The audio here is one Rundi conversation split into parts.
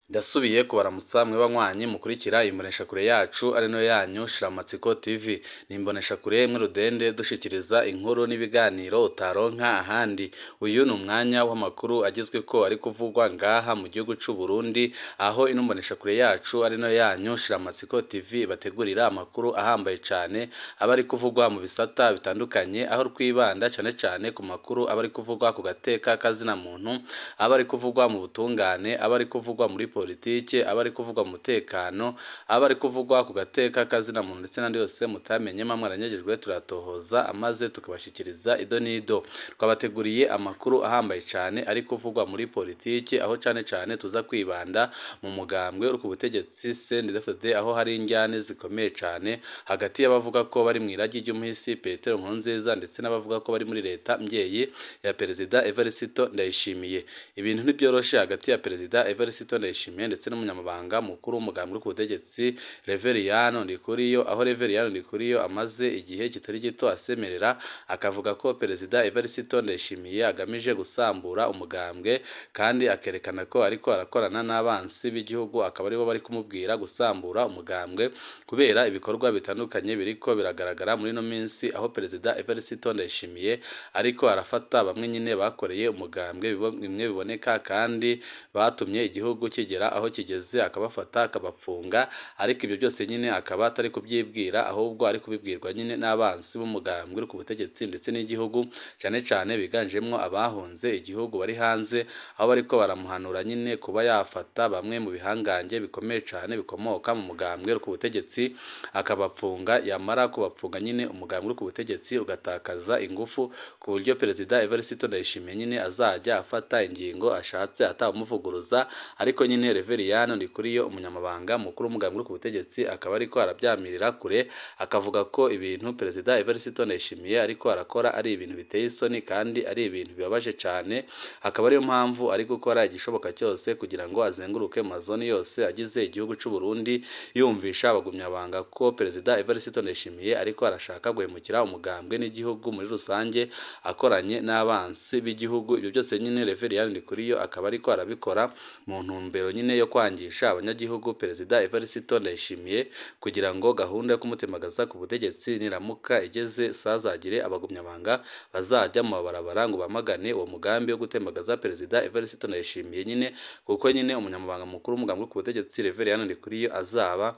Ndasubiye kubaramutsa mwe banywanyi mukurikira imboneshakure yacu ari nayo yanyu Shiramatsiko TV. Ni imboneshakure imwe rudende dushikiriza inkuru n'ibiganiro utaronka ahandi. Uyu ni umwanya w'amakuru agezweko ari kuvugwa ngaha mu gihugu c'u Burundi, aho ino mboneshakure yacu ari nayo yanyu Shiramatsiko TV bategurira amakuru ahambaye cane aba ari kuvugwa mu bisata bitandukanye, aho twibanda cane cane ku makuru aba ari kuvugwa ku gateka kazina muntu, aba ari kuvugwa mu butungane, aba ari kuvugwa muri politike, aba ari kuvugwa mu mutekano, aba ari kuvugwa ku gateka kazina muntu ndetse n'andi yose mutamenye mwaranyagijwe turatohoza amaze tukabashikiriza ido n'ido. Twabateguriye amakuru ahambaye cane ari kuvugwa muri politike, aho cane cane tuza kwibanda mu mugambwe uri ku butegetsi CNDD-FDD, aho hari injyane zikomeye cane hagati y'abavuga ko bari mw'iragi ry'umuhisi Petero Nkurunziza ndetse n'abavuga ko bari muri leta mvyeyi ya Perezida Evariste Ndayishimiye. Ibintu ntibyoroshe hagati ya Perezida Evariste Ndayishimiye ndetse n'umunyamabanga mukuru w'umugambwe uri ku butegetsi Reveriyano Ndikuriyo, aho Reveriyano Ndikuriyo amaze igihe kitari gito asemerera akavuga ko Perezida Evariste Ndayishimiye agamije gusambura umugambwe kandi akerekana ko ariko arakorana n'abansi b'igihugu, akaba aribo bari kumubwira gusambura umugambwe kubera ibikorwa bitandukanye biriko biragaragara muri ino minsi, aho Perezida Evariste Ndayishimiye ariko arafata bamwe nyine bakoreye umugambwe bimwe biboneka kandi batumye igihugu kigera aho kigeze, akabafata akabapfunga, ariko ibyo byose nyine akaba atari kubyibwira ahubwo ari kubibwirwa nyine n'abansi b'umugambwe uri ku butegetsi ndetse n'igihugu, cane cane biganjemwo abahunze igihugu bari hanze, aho bariko baramuhanura nyine kuba yafata bamwe mu bihangange bikomeye cane bikomoka mu mugambwe uri ku butegetsi akabapfunga, yamara kubapfunga nyine umugambwe uri ku butegetsi ugatakaza ingufu ku buryo Perezida Evariste Ndayishimiye nyine azajya afata ingingo ashatse atawumuvuguruza. Ariko nyine Reveriyano Ndikuriyo umunyamabanga mukuru w'umugambwe uri ku butegetsi akaba ariko arabyamirira kure, akavuga ko ibintu Perezida Evariste Ndayishimiye ariko arakora ari ibintu biteye isoni kandi ari ibintu bibabaje cane, akaba ariyo mpamvu ari gukora igishoboka cyose kugira ngo azenguruke mu mazoni yose agize igihugu c'u Burundi yumvisha abagumyabanga ko Perezida Evariste Ndayishimiye ariko arashaka guhemukira umugambwe n'igihugu muri rusange akoranye n'abansi b'igihugu. Ibyo byose nyine Reveriyano Ndikuriyo akaba ariko arabikora mu ntumbero nyine yo kwangisha abanyagihugu Perezida Evariste Ndayishimiye kugira ngo gahunda yo kumutemagaza ku butegetsi niramuka igeze sazagire abagumyabanga bazajya mu mabarabara ngo bamagane uwo mugambi wo gutemagaza Perezida Evariste Ndayishimiye nyine, kuko nyine umunyamabanga mukuru w'umugambwe ku butegetsi Reveriyano Ndikuriyo azaba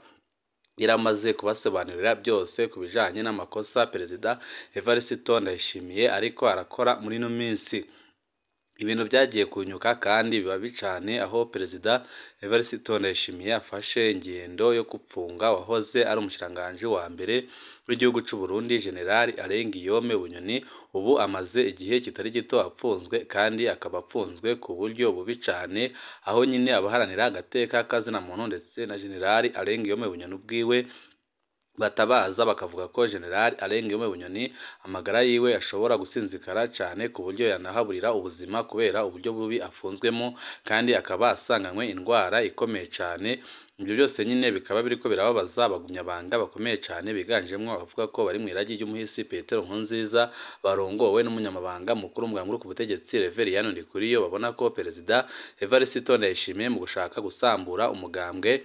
yaramaze kubasobanurira byose ku bijanye n'amakosa Perezida Evariste Ndayishimiye ariko arakora muri ino minsi. Ibintu byagiye kunyuka kandi biba bicane, aho Perezida Evariste Ndayishimiye afashe ingendo yo gupfunga wahoze ari umushikiranganji wa mbere w'igihugu c'u Burundi General Alain Guillaume Bunyoni, ubu amaze igihe kitari gito apfunzwe kandi akaba apfunzwe ku buryo bubi cane, aho nyine abaharanira agateka kazina muntu ndetse na General Alain Guillaume Bunyoni ubwiwe batabaza bakavuga ko General Alain Guillaume Bunyoni amagara yiwe ashobora gusinzikara cane ku buryo yanahaburira ubuzima kubera uburyo bubi afunzwemo kandi akaba asanganywe indwara ikomeye cane. Ibyo byose nyine bikaba biriko birababaza abagumyabanga bakomeye cane biganjemwo abavuga ko bari mw'iragi ry'umuhisi Petero Nkurunziza barongowe n'umunyamabanga mukuru w'umugambwe uri ku butegetsi Reveriyano Ndikuriyo, babona ko Perezida Evariste Ndayishimiye mu gushaka gusambura umugambwe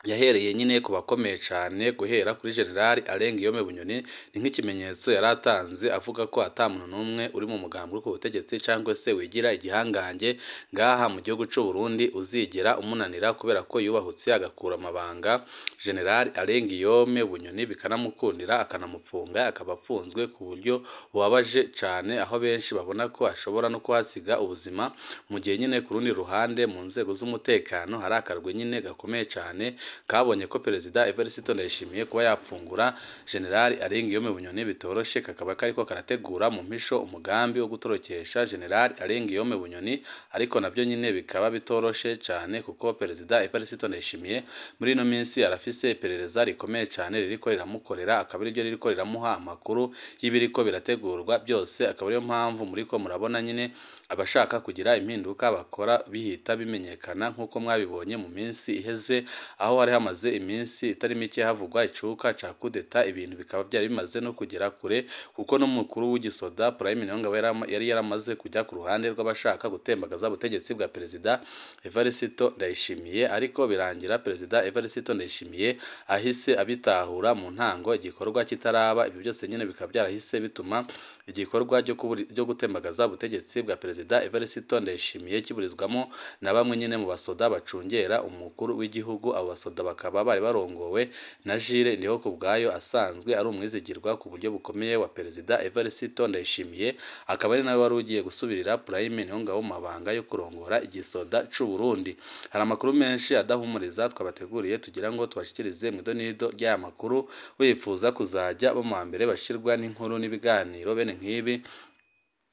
yahereye nyine ku bakomeye cane guhera kuri General Alain Guillaume Bunyoni, ni nk'ikimenyetso yaratanze avuga ko ata muntu n'umwe uri mu mugambwe uri ku butegetsi cyangwa se wigira igihangange ngaha mu gihugu c'u Burundi uzigera umunanira kubera ko yubahutse agakura amabanga General Alain Guillaume Bunyoni bikanamukundira akanamupfunga, akaba apfunzwe ku buryo bubabaje cane, aho benshi babona ko ashobora no kuhasiga ubuzima, mu gihe nyine ku rundi ruhande mu nzego z'umutekano hari akarwi nyine gakomeye cane kabonye ko Perezida Evariste Ndayishimiye kuba yapfungura General Alain Guillaume Bunyoni bitoroshe, kakaba kariko karategura mu mpisho umugambi wo gutorokesha General Alain Guillaume Bunyoni, ariko navyo nyine bikaba bitoroshe cane kuko Perezida Evariste Ndayishimiye muri ino minsi arafise iperereza rikomeye cane ririko riramukorera, akaba ariryo ririko riramuha amakuru y'ibiriko birategurwa byose, akaba ariyo mpamvu muriko murabona nyine abashaka kugira impinduka bakora bihita bimenyekana nk'uko mwabibonye mu minsi iheze, aho hari hamaze iminsi itari mike havugwa icuka ca kudeta, ibintu bikaba byari bimaze no kugera kure kuko n'umukuru w'igisoda Prime Niyongabo yari yaramaze kujya ku ruhande rw'abashaka gutembagaza ubutegetsi bwa Perezida Evariste Ndayishimiye, ariko birangira Perezida Evariste Ndayishimiye ahise abitahura mu ntango igikorwa kitaraba. Ibyo byose nyine bikaba byarahise bituma igikorwa cyo gutembagaza ubutegetsi bwa Perezida Evariste Ndayishimiye kiburizwamo na bamwe nyine mu basoda bacungera umukuru w'igihugu. Abo basoda bakaba bari barongowe na Jules Ndihokubwayo asanzwe ari umwizigirwa ku buryo bukomeye wa Perezida Evariste Ndayishimiye, akaba ari nawe wari ugiye gusubirira Prime Niyongabo mu mabanga yo kurongora igisoda c'u Burundi. Hari amakuru menshi adahumuriza twabateguriye tugira ngo tubashikirize mu idonido ry'aya makuru. Wifuza kuzajya bo mu mbere bashirwa n'inkuru n'ibiganiro bene nk'ibi,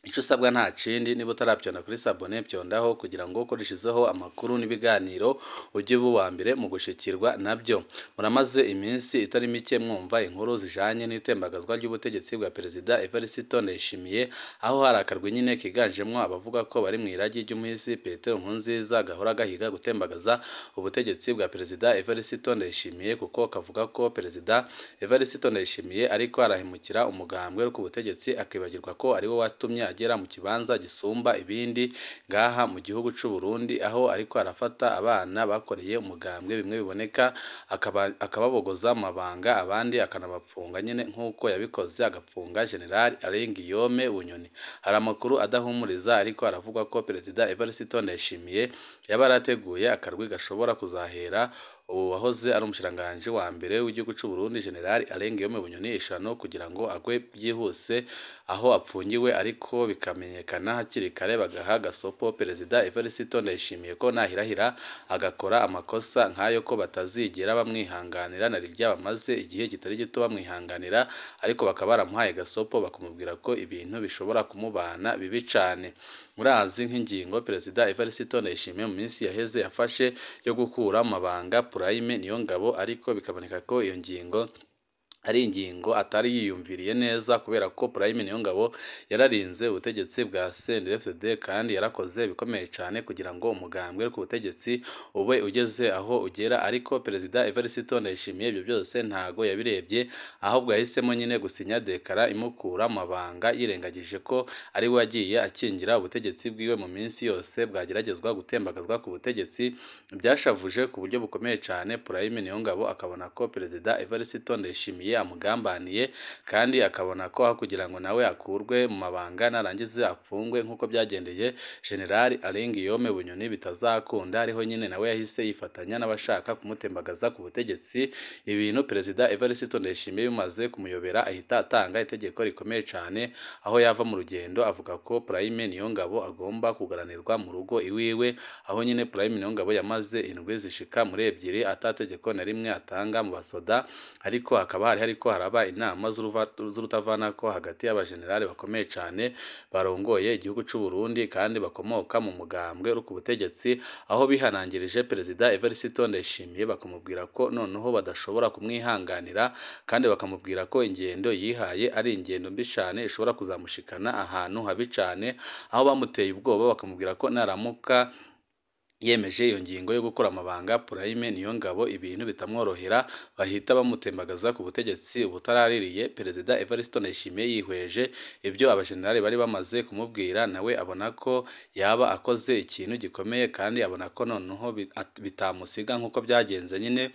icyo usabwa nta kindi, niba utarabyonda kuri sabone byondaho kugira ngo ukoreshezeho amakuru n'ibiganiro ujye uba uwa mbere mu gushikirwa nabyo. Muramaze iminsi itari mike mwumva inkuru zijanye n'itembagazwa ry'ubutegetsi bwa Perezida Evariste Ndayishimiye, aho hari akarwi nyine kiganjemwo abavuga ko bari mu iragi ry'umuhisi Petero Nkurunziza gahora gahiga gutembagaza ubutegetsi bwa Perezida Evariste Ndayishimiye, kuko kavuga ko Perezida Evariste Ndayishimiye ariko arahemukira umugambwe ku butegetsi akibagirwa ko ari we watumye agera mu kibanza gisumba ibindi ngaha mu gihugu c'u Burundi, aho ariko arafata abana bakoreye umugambwe bimwe biboneka akababogoza amabanga, abandi akanabapfunga nyine nk'uko yabikoze agapfunga General Alain Guillaume Bunyoni. Hari amakuru adahumuriza ariko aravugwa ko Perezida Evariste Ndayishimiye yaba yarateguye akarwi gashobora kuzahera ubu wahoze ari umushikiranganji wa mbere w'igihugu c'u Burundi General Alain Guillaume Bunyoni ishano kugira ngo agwe byihuse aho apfungiwe, ariko bikamenyekana hakiri kare bagaha gasopo Perezida Evariste Ndayishimiye ko nahirahira agakora amakosa nk'ayo ko batazigera bamwihanganira na rirya bamaze igihe kitari gito bamwihanganira, ariko bakaba baramuhaye gasopo bakamubwira ko ibintu bishobora kumubana bibi cane. Murazi nk'ingingo Perezida Evariste Ndayishimiye mu minsi yaheze yafashe yo gukura amabanga Prime Niyongabo, ariko bikaboneka ko iyo ngingo ari ingingo atari yiyumviriye neza kubera ko Prime Niyongabo yararinze ubutegetsi bwa CNDD-FDD kandi yarakoze bikomeye cyane kugira ngo umugambwe ku butegetsi ube ugeze aho ugera, ariko Perezida Evariste Ndayishimiye ibyo byose ntago yabirebye, ahubwo yahisemo nyine gusinya dekara imukura amabanga yirengagije ko ari we wagiye akingira ubutegetsi bwiwe mu minsi yose bwageragezwa gutembagazwa ku butegetsi. Byashavuje ku buryo bukomeye cyane Prime Niyongabo akabona ko Perezida Evariste Ndayishimiye amugambaniye, kandi akabona ko aho kugira ngo nawe akurwe mu mabanga narangize apfungwe nk'uko byagendeye General Alain Guillaume Bunyoni bitazakunda, ariho nyine nawe yahise yifatanya n'abashaka kumutembagaza ku butegetsi. Ibintu Perezida Evariste Ndayishimiye bimaze kumuyobera ahita atanga itegeko rikomeye cyane aho yava mu rugendo avuga ko Prime Niyongabo agomba kugaranirwa mu rugo iwiwe, aho nyine Prime Niyongabo yamaze indwi zishika muri ebyiri atategeko na rimwe atanga mu basoda, ariko hakaba hari ariko haraba inama z'urutavanako hagati y'abajenerali bakomeye cyane barongoye igihugu c'u Burundi kandi bakomoka mu mugambwe uri ku butegetsi, aho bihanangirije Perezida Evariste Ndayishimiye bakamubwira ko noneho badashobora kumwihanganira, kandi bakamubwira ko ingendo yihaye ari ingendo mbi cyane ishobora kuzamushikana ahantu habi cyane, aho bamuteye ubwoba bakamubwira ko naramuka yemeje iyo ngingo yo gukora amabanga Prime Niyongabo ibintu bitamworohera bahita bamutembagaza ku butegetsi ubutaraririye. Perezida Evariste Ndayishimiye yihweje ibyo abajenerali bari bamaze kumubwira, nawe abona ko yaba akoze ikintu gikomeye kandi abona ko noneho bitamusiga nk'uko byagenze nyine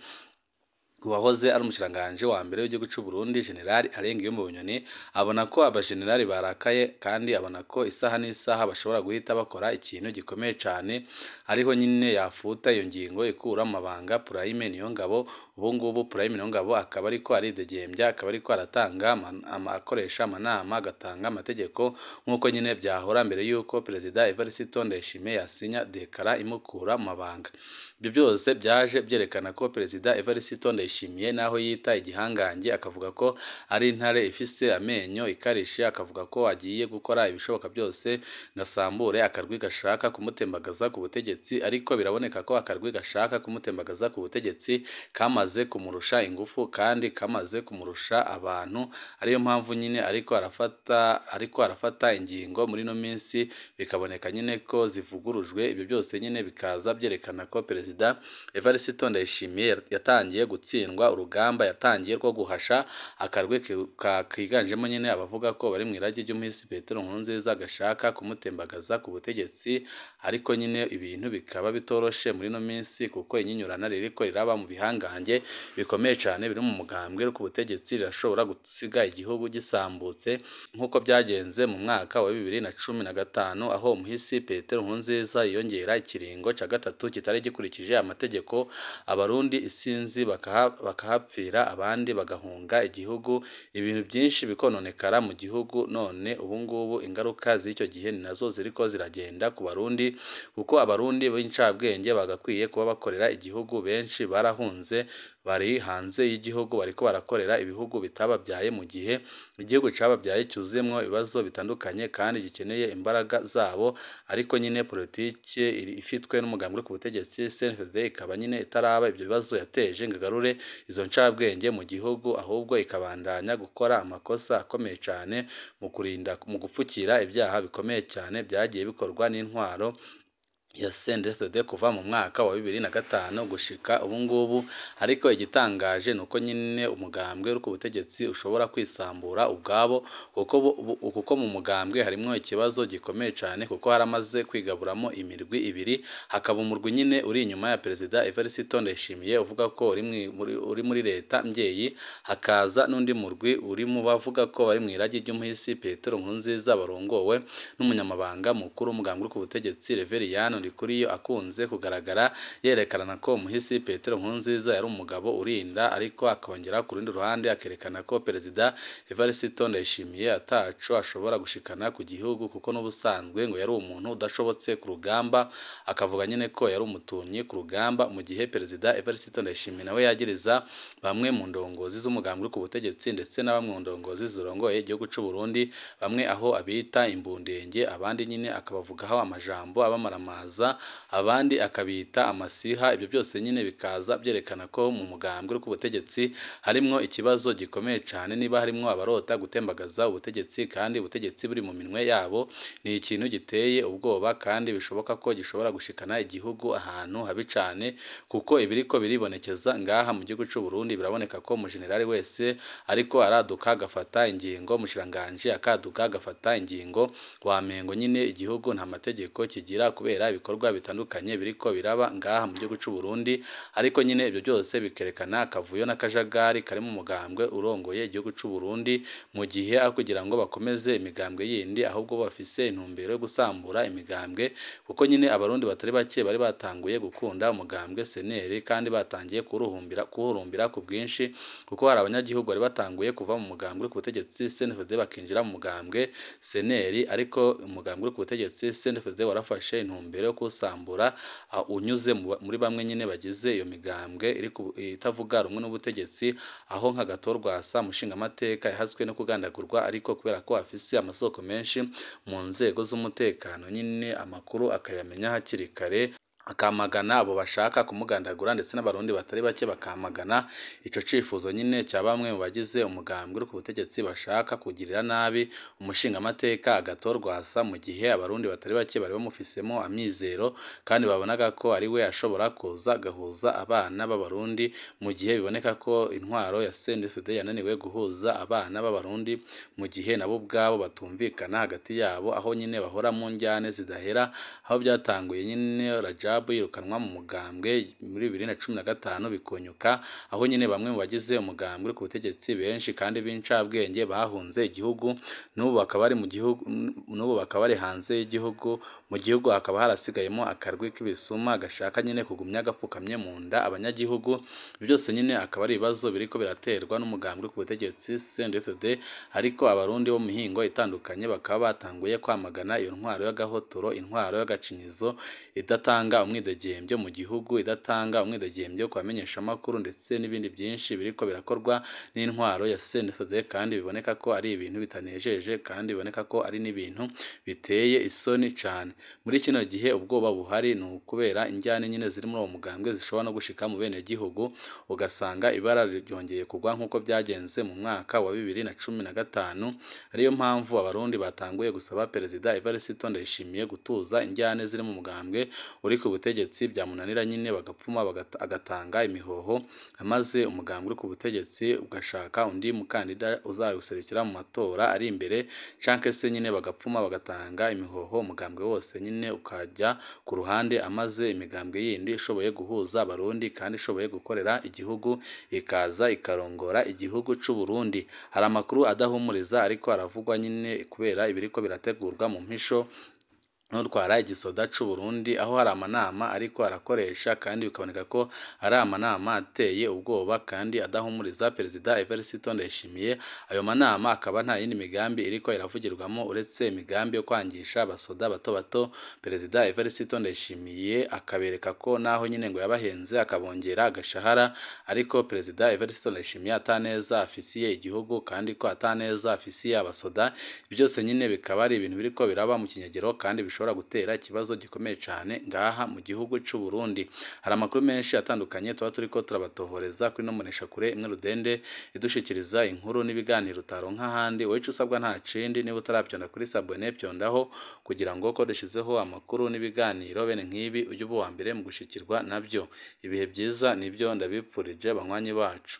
uwahoze ari umushikiranganji wa mbere w'igihugu c'u Burundi General Alain Guillaume Bunyoni. Abona ko abajenerali barakaye kandi abona ko isaha n'isaha bashobora guhita bakora ikintu gikomeye cyane, ariho nyine yafuta iyo ngingo ikura amabanga Prime Niyongabo. Ubu ngubu Prime Niyongabo akaba ariko aridegembya, akaba ariko aratanga akoresha amanama, agatanga amategeko nk'uko nyine byahora mbere y'uko Perezida Evariste Ndayishimiye yasinya dekara imukura mu mabanga. Ibyo byose byaje byerekana ko Perezida Evariste Ndayishimiye naho yita igihangange akavuga ko ari intare ifise amenyo ikarishe, akavuga ko agiye gukora ibishoboka byose ngasambure akarwi gashaka kumutembagaza ku butegetsi, ariko biraboneka ko akarwi gashaka kumutembagaza ku butegetsi kamaze kamaze kumurusha ingufu kandi kamaze kumurusha abantu, ariyo mpamvu nyine ariko arafata ingingo muri no minsi bikaboneka nyine ko zivugurujwe. Ibyo byose nyine bikaza byerekana ko Perezida Evariste Ndayishimiye yatangiye gutsindwa urugamba yatangiye rwo guhasha akarwi kiganjemo nyine abavuga ko bari mu iragi ry'umuhisi Petero Nkurunziza gashaka kumutembagaza ku butegetsi, ariko nyine ibintu bikaba bitoroshe muri no minsi kuko inyinyurana ririko riraba mu bihangange bikomeye cyane biri mu mugambwe ku butegetsi rirashobora gusiga igihugu gisambutse nk'uko byagenze mu mwaka wa 2015 aho umuhisi Petero Nkurunziza yiyongera ikiringo ca gatatu kitari gikurikije amategeko, abarundi isinzi bakahapfira abandi bagahunga igihugu, ibintu byinshi bikononekara mu gihugu. None ubu ngubu ingaruka z'icyo gihe ni nazo ziriko ziragenda ku Barundi, kuko abarundi b'incabwenge bagakwiye kuba bakorera igihugu benshi barahunze bari hanze y'igihugu bariko barakorera ibihugu bitababyaye, mu gihe igihugu cababyaye cyuzuyemwo ibibazo bitandukanye kandi gikeneye imbaraga zabo. Ariko nyine politike ifitwe n'umugambi uri ku butegetsi CNDD ikaba nyine itaraba ibyo bibazo yateje ngo igarure izo ncabwenge mu gihugu, ahubwo ikabandanya gukora amakosa akomeye cyane mu kurinda mu gupfukira ibyaha bikomeye cyane byagiye bikorwa n'intwaro ya CNDD-FDD kuva mu mwaka wa 2005 gushika ubu ngubu. Ariko igitangaje nuko nyine umugambwe uri ku butegetsi ushobora kwisambura ubwabo, kuko mu mugambwe harimo ikibazo gikomeye cyane, kuko haramaze kwigaburamo imirwi ibiri, hakaba umurwi nyine uri inyuma ya Perezida Evariste Ndayishimiye uvuga ko uri muri leta mbyeyi, hakaza n'undi murwi uri mu bavuga ko bari mu iragi ry'umuhisi Petero Nkurunziza barongowe n'umunyamabanga mukuru w'umugambwe uri ku butegetsi Reveriyani Ndikuriyo, akunze kugaragara yerekana ko umuhisi Petero Nkurunziza yari umugabo urinda, ariko akongera ku rundi ruhande akerekana ko Perezida Evariste Ndayishimiye ataco ashobora gushikana ku gihugu, kuko n'ubusanzwe ngo yari umuntu udashobotse ku rugamba, akavuga nyine ko yari umutunyi ku rugamba, mu gihe Perezida Evariste Ndayishimiye nawe yagiriza bamwe mu ndongozi z'umugambwe uri ku butegetsi ndetse na bamwe mu ndongozi zirongoye igihugu c'u Burundi, bamwe aho abita imbundenge, abandi nyine akabavugaho amajambo abamaramaza, abandi akabita amasiha. Ibyo byose nyine bikaza byerekana ko mu mugambwe uri ku butegetsi harimwo ikibazo gikomeye cyane, niba harimwo abarota gutembagaza ubutegetsi kandi ubutegetsi buri mu minwe yabo, ni ikintu giteye ubwoba kandi bishoboka ko gishobora gushikana igihugu ahantu habi cyane, kuko ibiriko biribonekeza ngaha mu gihugu c'u Burundi biraboneka ko umujenerali wese ariko araduka agafata ingingo, umushiranganje akaduka agafata ingingo, wamengo nyine igihugu nta mategeko kigira kubera ibikorwa bitandukanye biriko biraba ngaha mu gihugu c'u Burundi. Ariko nyine ibyo byose bikerekana akavuyo n'akajagari kari mu mugambwe urongoye igihugu c'u Burundi, mu gihe aho kugira ngo bakomeze imigambwe yindi ahubwo bafise intumbero yo gusambura imigambwe, kuko nyine abarundi batari bake bari batanguye gukunda umugambwe CNL kandi batangiye kuhurumbira ku bwinshi, kuko hari abanyagihugu bari batanguye kuva mu mugambwe uri ku butegetsi CNDD bakinjira mu mugambwe CNL, ariko umugambwe uri ku butegetsi CNDD warafashe intumbero yo kusambura unyuze muri bamwe nyine bagize iyo migambwe itavuga rumwe n'ubutegetsi, aho nka Gatorwasa umushingamateka yahaswe no kugandagurwa, ariko kubera ko afise amasoko menshi mu nzego z'umutekano nyine amakuru akayamenya hakiri kare, akamagana abo bashaka kumugandagura, ndetse n'abarundi batari bake bakamagana ico cifuzo nyine cya bamwe mu bagize umugambwe uri ku butegetsi bashaka kugirira nabi umushingamateka Agathon-Rwasa, mu gihe abarundi batari bake bari bamufisemo amizero kandi babonaga ko ari we ashobora kuza agahuza abana b'abarundi, mu gihe biboneka ko intwaro ya CNDD-FDD yananiwe guhuza abana b'abarundi, mu gihe nabo ubwabo batumvikana hagati yabo, aho nyine bahora mu njyane zidahera, aho byatanguye nyine Rajab yirukanwa mu mugambwe muri 2015 bikonyuka, aho nyine bamwe mu bagize umugambwe uri ku butegetsi benshi kandi b'incabwenge bahunze igihugu, n'ubu bakaba bari mu gihugu, n'ubu bakaba bari hanze y'igihugu. Mu gihugu hakaba harasigayemo akarwi k'ibisuma gashaka nyine kugumya gapfukamye mu nda abanyagihugu. Ibyo byose nyine akaba ari ibibazo biriko biraterwa n'umugambwe uri ku butegetsi CNDD-FDD, ariko abarundi bo mu mihingo itandukanye bakaba batanguye kwamagana iyo ntwaro y'agahotoro, intwaro y'agacinyizo idatanga idatanga umwidegembyo mu gihugu, idatanga umwidegembyo ku bamenyeshamakuru ndetse n'ibindi byinshi biriko birakorwa n'intwaro ya CNDD-FDD, kandi biboneka ko ari ibintu bitanejeje kandi biboneka ko ari n'ibintu biteye isoni cane. Muri kino gihe ubwoba buhari ni ukubera injyane nyine ziri muri uwo mugambwe zishobora no gushika mu bene gihugu, ugasanga ibara ryongeye kugwa nk'uko byagenze mu mwaka wa 2015. Ariyo mpamvu abarundi batanguye gusaba Perezida Evariste Ndayishimiye gutuza injyane ziri mu mugambwe uri ku butegetsi, byamunanira nyine bagapfuma agatanga imihoho, maze umugambwe uri ku butegetsi ugashaka undi mukandida uzawuserukira mu matora ari imbere, canke se nyine bagapfuma bagatanga imihoho umugambwe wose nyine ukajya ku ruhande, amaze imigambwe yindi ishoboye guhuza abarundi kandi ishoboye gukorera igihugu ikaza ikarongora igihugu c'u Burundi. Hari amakuru adahumuriza ariko aravugwa nyine kubera ibiriko birategurwa mu mpisho n'utwara igisoda c'u Burundi, aho hari amanama ariko arakoresha kandi bikaboneka ko ari amanama ateye ubwoba kandi adahumuriza Perezida Evariste Ndayishimiye. Ayo manama akaba nta yindi migambi iriko iravugirwamo uretse imigambi yo kwangisha abasoda bato bato. Perezida Evariste Ndayishimiye akabereka ko naho nyine ngo yabahenze akabongera agashahara, ariko Perezida Evariste Ndayishimiye ataneza afisiye igihugu kandi ko ataneza afisiye abasoda. Byose nyine bikaba ari ibintu biriko biraba mu kinyegero kandi bishobora gutera ikibazo gikomeye cyane ngaha mu gihugu c'u Burundi. Hari amakuru menshi atandukanye tuba turiko turabatohoreza kuri no mboneshakure imwe rudende idushikiriza inkuru n'ibiganiro utaronka ahandi. Wowe ico usabwa nta kindi, niba utaravyonda kuri sabone vyondaho kugira ngo ko dushizeho amakuru n'ibiganiro bene nk'ibi ujye uba uwa mbere mu gushikirwa nabyo. Ibihe byiza nibyo ndabipfurije banywanyi bacu.